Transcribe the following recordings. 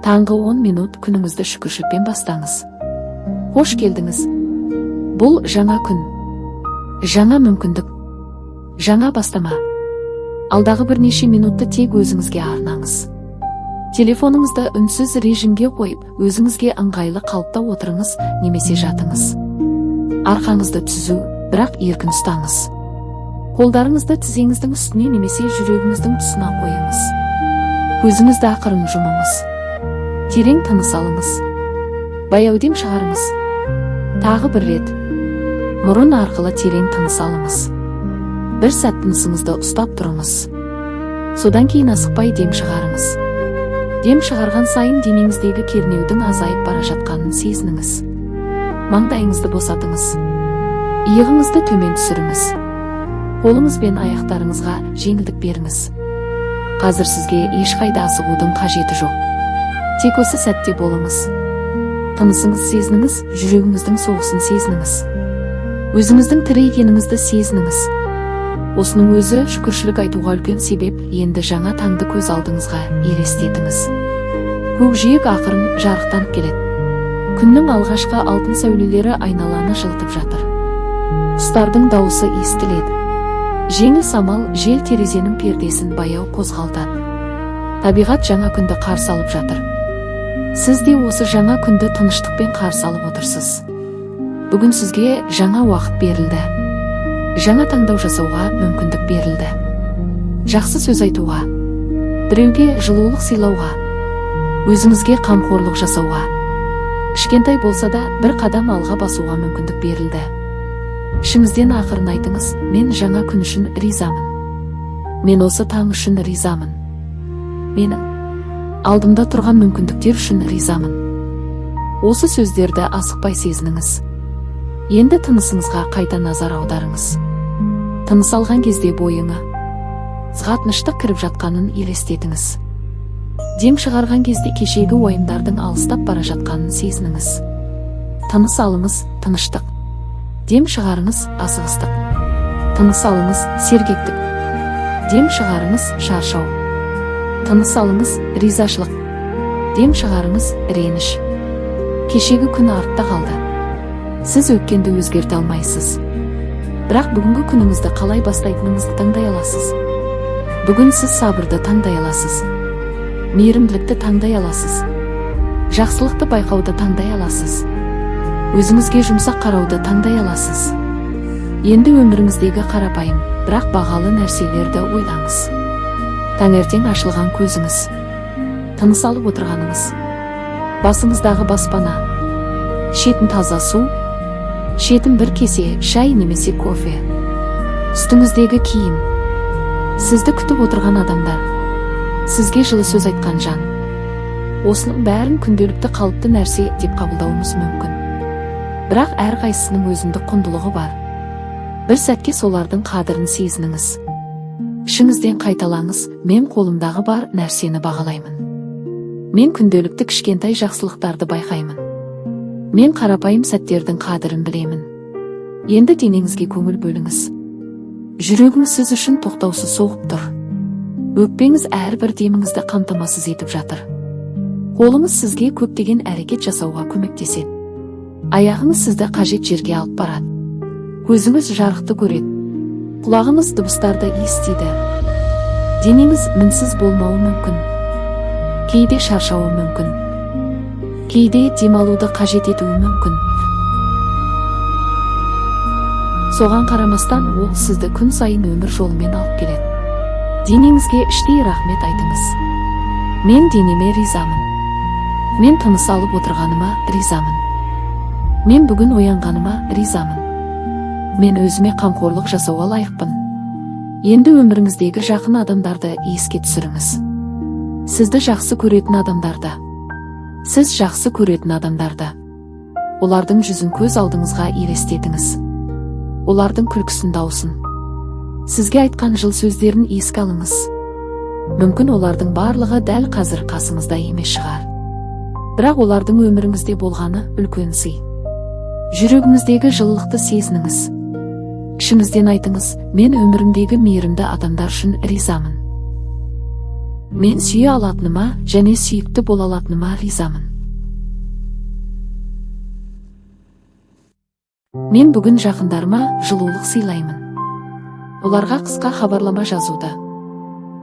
Таңғы 10 минут күніңізді шүкіршілікпен бастаңыз. Қош келдіңіз. Бұл жаңа күн. Жаңа мүмкіндік. Жаңа бастама. Алдағы бірнеше минутты тек өзіңізге арнаңыз. Телефоныңызды үнсіз режимге қойып, өзіңізге ыңғайлы қалыпта отырыңыз немесе жатыңыз. Арқаңызды түзу, бірақ еркін ұстаңыз. Қолдарыңызды тізеңіздің үстіне немесе жүрегіңіздің тұсына қойыңыз. Көзіңізді ақырын жұмыңыз. Терең тыныс алыңыз. Баяу дем шығарыңыз. Тағы бір рет. Мұрын арқылы терең тыныс алыңыз. Бір сәт тынысыңызды ұстап тұрыңыз. Содан кейін асықпай дем шығарыңыз. Дем шығарған сайын денеңіздегі кернеудің азайып бара жатқанын сезініңіз. Маңдайыңызды босатыңыз. Иығыңызды төмен түсіріңіз. Қолыңыз бен аяқтарыңызға жеңілдік беріңіз. Қазір сізге ешқайда асығудың қажеті жоқ. Тек осы сәтте болыңыз. Тынысыңыз сезініңіз, жүрегіңіздің соғысын сезініңіз. Өзіңіздің тірі екеніңізді сезініңіз. Осының өзі шүкіршілік айтуға үлкен себеп. Енді жаңа таңды көз алдыңызға елестетіңіз. Көкжиек ақырын жарықтанып келеді. Күннің алғашқы алтын сәулелері айналаны жылытып жатыр. Құстардың дауысы естіледі. Жеңіл самал жел терезенің пердесін баяу қозғалтады. Табиғат жаңа күнді қарсы алып жатыр. Сіз де осы жаңа күнді тыныштықпен қарсы алып отырсыз. Бүгін сізге жаңа уақыт берілді. Жаңа таңдау жасауға мүмкіндік берілді. Жақсы сөз айтуға, біреуге жылулық сыйлауға, өзіңізге қамқорлық жасауға, кішкентай болса да бір қадам алға басуға мүмкіндік берілді. Ішіңізден ақырын айтыңыз: «Мен жаңа күн үшін ризамын. Мен осы таң үшін ризамын. Менің алдымда тұрған мүмкіндіктер үшін ризамын». Осы сөздерді асықпай сезініңіз. Енді тынысыңызға қайта назар аударыңыз. Тыныс алған кезде бойыңызға тыныштық кіріп жатқанын елестетіңіз. Дем шығарған кезде кешегі уайымдардың алыстап бара жатқанын сезініңіз. Тыныс алыңыз – тыныштық. Дем шығарыңыз – асығыстық. Тыныс алыңыз – сергектік. Дем шығарыңыз – шаршау. Тыныс алыңыз – ризашылық. Дем шығарыңыз – реніш. Кешегі күн артта қалды. Сіз өткенді өзгерте алмайсыз. Бірақ бүгінгі күніңізді қалай бастайтыныңызды таңдай аласыз. Бүгін сіз сабырды таңдай аласыз. Мейірімділікті таңдай аласыз. Жақсылықты байқауды таңдай аласыз. Өзіңізге жұмсақ қарауды таңдай аласыз. Енді өміріңіздегі қарапайым, бірақ бағалы нәрселерді ойлаңыз. Таңертең ашылған көзіңіз, тыныс алып отырғаныңыз, басыңыздағы баспана, ішетін таза су, ішетін бір кесе шай немесе кофе, үстіңіздегі киім, сізді күтіп отырған адамдар, сізге жылы сөз айтқан жан. Осының бәрін күнделікті қалыпты нәрсе деп қабылдауымыз мүмкін. Бірақ әрқайсысының өзіндік құндылығы бар. Бір сәтке солардың қадірін сезініңіз. Ішіңізден қайталаңыз: «Мен қолымдағы бар нәрсені бағалаймын. Мен күнделікті кішкентай жақсылықтарды байқаймын. Мен қарапайым сәттердің қадірін білемін». Енді денеңізге көңіл бөліңіз. Жүрегіңіз сіз үшін тоқтаусыз соғып тұр. Өкпеңіз әрбір деміңізді қамтамасыз етіп жатыр. Қолыңыз сізге көптеген әрекет жасауға көмектеседі. Аяғыңыз сізді қажет жерге алып барады. Көзіңіз жарықты көреді. Құлағыңыз дыбыстарды естиді. Денеңіз мінсіз болмауы мүмкін. Кейде шаршауы мүмкін. Кейде демалуды қажет етуі мүмкін. Соған қарамастан ол сізді күн сайын өмір жолымен алып келеді. Денеңізге іштей рахмет айтыңыз. «Мен денеме ризамын. Мен тыныс алып отырғаныма ризамын. Мен бүгін оянғаныма ризамын. Мен өзіме қамқорлық жасауға лайықпын». Енді өміріңіздегі жақын адамдарды еске түсіріңіз. Сізді жақсы көретін адамдарды. Сіз жақсы көретін адамдарды. Олардың жүзін көз алдыңызға елестетіңіз. Олардың күлкісін, даусын. Сізге айтқан жыл сөздерін еске алыңыз. Мүмкін, олардың барлығы дәл қазір қасыңызда емес шығар. Бірақ олардың өміріңізде болғаны үлкен сый. Жүрегіңіздегі жылылықты сезініңіз. Ішіңізден айтыңыз: «Мен өмірімдегі мейірімді адамдар үшін ризамын». Мен сүйе алатыныма және сүйікті бола алатыныма ризамын. Мен бүгін жақындарыма жылулық сыйлаймын. Оларға қысқа хабарлама жазуды,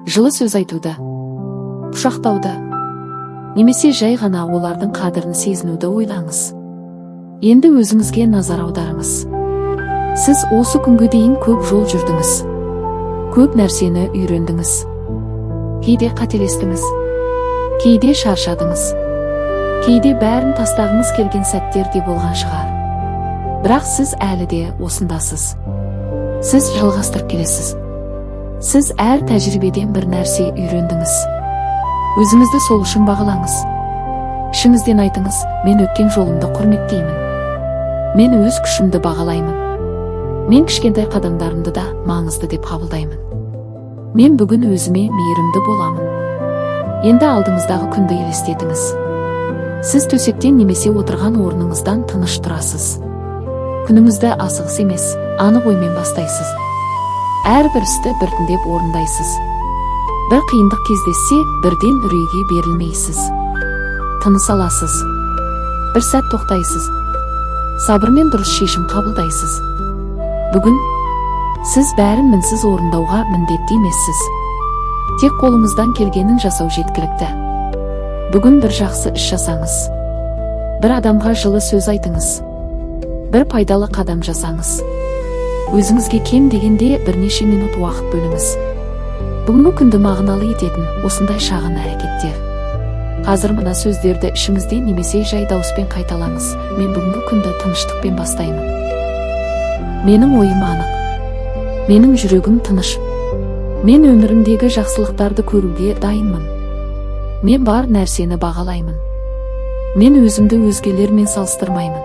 жылы сөз айтуды, құшақтауды, немесе жай ғана олардың қадірін сезінуді ойлаңыз. Енді өзіңізге назар аударыңыз. Сіз осы күнге дейін көп жол жүрдіңіз. Көп нәрсені үйрендіңіз. Кейде қателестіңіз. Кейде шаршадыңыз. Кейде бәрін тастағыңыз келген сәттер де болған шығар. Бірақ сіз әлі де осындасыз. Сіз жалғастырып келесіз. Сіз әр тәжірибеден бір нәрсе үйрендіңіз. Өзіңізді сол үшін бағалаңыз. Ішіңізден айтыңыз: мен өткен жолымды құрметтеймін. Мен өз күшімді бағалаймын. Мен кішкентай қадамдарымды да маңызды деп қабылдаймын. Мен бүгін өзіме мейірімді боламын. Енді алдыңыздағы күнді елестетіңіз. Сіз төсектен немесе отырған орныңыздан тыныш тұрасыз. Күніңізді асығыс емес, анық оймен бастайсыз. Әрбір істі біртіндеп орындайсыз. Бір қиындық кездессе, бірден үрейге берілмейсіз. Тыныс аласыз. Бір сәт тоқтайсыз. Сабырмен дұрыс шешім қабылдайсыз. Бүгін сіз бәрін мінсіз орындауға міндетті емессіз. Тек қолыңыздан келгенін жасау жеткілікті. Бүгін бір жақсы іс жасаңыз. Бір адамға жылы сөз айтыңыз. Бір пайдалы қадам жасаңыз. Өзіңізге кем дегенде бірнеше минут уақыт бөліңіз. Бүгінгі күнді мағыналы ететін осындай шағын әрекеттер. Қазір мына сөздерді ішіңізден немесе жай дауыспен қайталаңыз: мен бүгінгі күнді тыныштықпен бастаймын. Менің ойым анық. Менің жүрегім тыныш. Мен өмірімдегі жақсылықтарды көруге дайынмын. Мен бар нәрсені бағалаймын. Мен өзімді өзгелермен салыстырмаймын.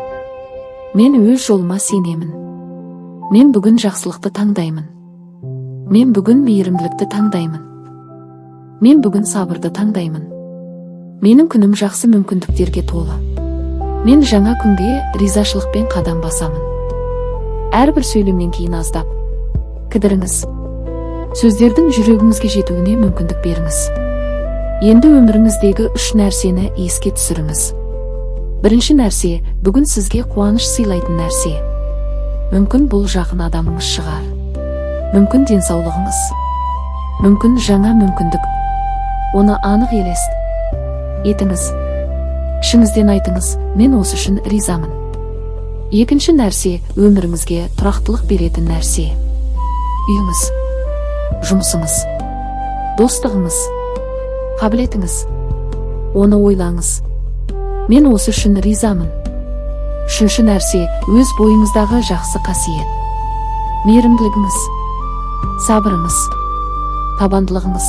Мен өз жолыма сенемін. Мен бүгін жақсылықты таңдаймын. Мен бүгін мейірімділікті таңдаймын. Мен бүгін сабырды таңдаймын. Менің күнім жақсы мүмкіндіктерге толы. Мен жаңа күнге ризашылықпен қадам басамын. Әрбір сөйлемнен кейін аздап кідіріңіз. Сөздердің жүрегіңізге жетуіне мүмкіндік беріңіз. Енді өміріңіздегі үш нәрсені еске түсіріңіз. Бірінші нәрсе: бүгін сізге қуаныш сыйлайтын нәрсе. Мүмкін, бұл жақын адамыңыз шығар. Мүмкін, денсаулығыңыз. Мүмкін, жаңа мүмкіндік. Оны анық елестетіңіз. Ішіңізден айтыңыз: мен осы үшін ризамын. Екінші нәрсе: өміріңізге тұрақтылық беретін нәрсе. Үйіңіз, жұмысыңыз, достығыңыз, қабілетіңіз. Оны ойлаңыз. Мен осы үшін ризамын. Үшінші нәрсе: өз бойыңыздағы жақсы қасиет. Мейірімділігіңіз, сабырыңыз, табандылығыңыз,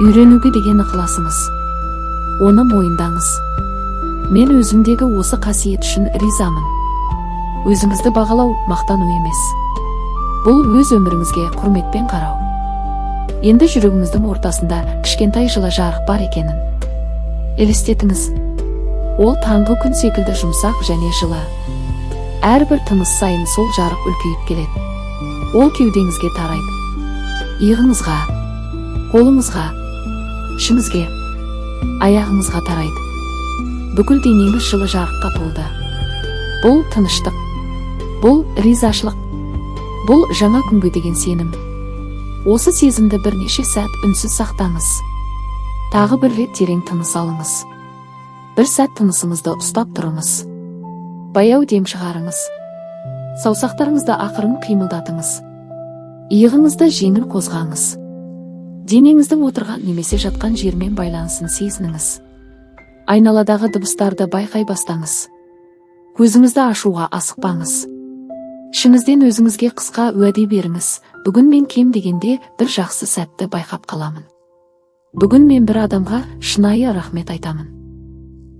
үйренуге деген ықыласыңыз. Оны мойындаңыз. Мен өзімдегі осы қасиет үшін ризамын. Өзіңізді бағалау мақтану емес. Бұл өз өміріңізге құрметпен қарау. Енді жүрегіңіздің ортасында кішкентай жылы жарық бар екенін елестетіңіз. Ол таңғы күн секілді жұмсақ және жылы. Әрбір тыныс сайын сол жарық үлкейіп келеді. Ол кеудеңізге тарайды. Иығыңызға, қолыңызға, ішіңізге, аяғыңызға тарайды. Бүкіл денеңіз жылы жарыққа толды. Бұл тыныштық. Бұл ризашылық. Бұл жаңа күнге деген сенім. Осы сезімді бірнеше сәт үнсіз сақтаңыз. Тағы бір рет терең тыныс алыңыз. Бір сәт тынысыңызды ұстап тұрыңыз. Баяу дем шығарыңыз. Саусақтарыңызды ақырын қимылдатыңыз. Иығыңызды жеңіл қозғаңыз. Денеңіздің отырған немесе жатқан жермен байланысын сезініңіз. Айналадағы дыбыстарды байқай бастаңыз. Көзіңізді ашуға асықпаңыз. Ішіңізден өзіңізге қысқа уәде беріңіз: бүгін мен кем дегенде бір жақсы сәтті байқап қаламын. Бүгін мен бір адамға шынайы рахмет айтамын.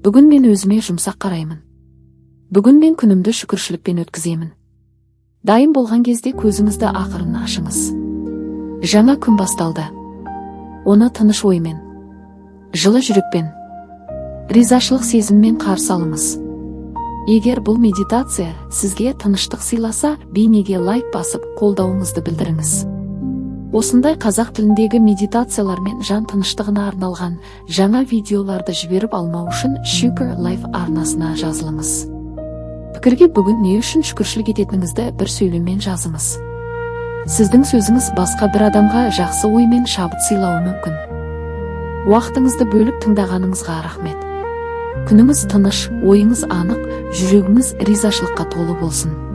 Бүгін мен өзіме жұмсақ қараймын. Бүгін мен күнімді шүкіршілікпен өткіземін. Дайын болған кезде көзіңізді ақырын ашыңыз. Жаңа күн басталды. Оны тыныш оймен, жылы жүрекпен, ризашылық сезіммен қарсы алыңыз. Егер бұл медитация сізге тыныштық сыйласа, бейнеге лайк басып, қолдауыңызды білдіріңіз. Осындай қазақ тіліндегі медитациялар мен жан тыныштығына арналған жаңа видеоларды жіберіп алмау үшін Шүкір Life арнасына жазылыңыз. Пікірге бүгін не үшін шүкіршілік ететініңізді бір сөйлеммен жазыңыз. Сіздің сөзіңіз басқа бір адамға жақсы ой мен шабыт сыйлауы мүмкін. Уақытыңызды бөліп тыңдағаныңызға рахмет. Күніңіз тыныш, ойыңыз анық, жүрегіңіз ризашылыққа толы болсын.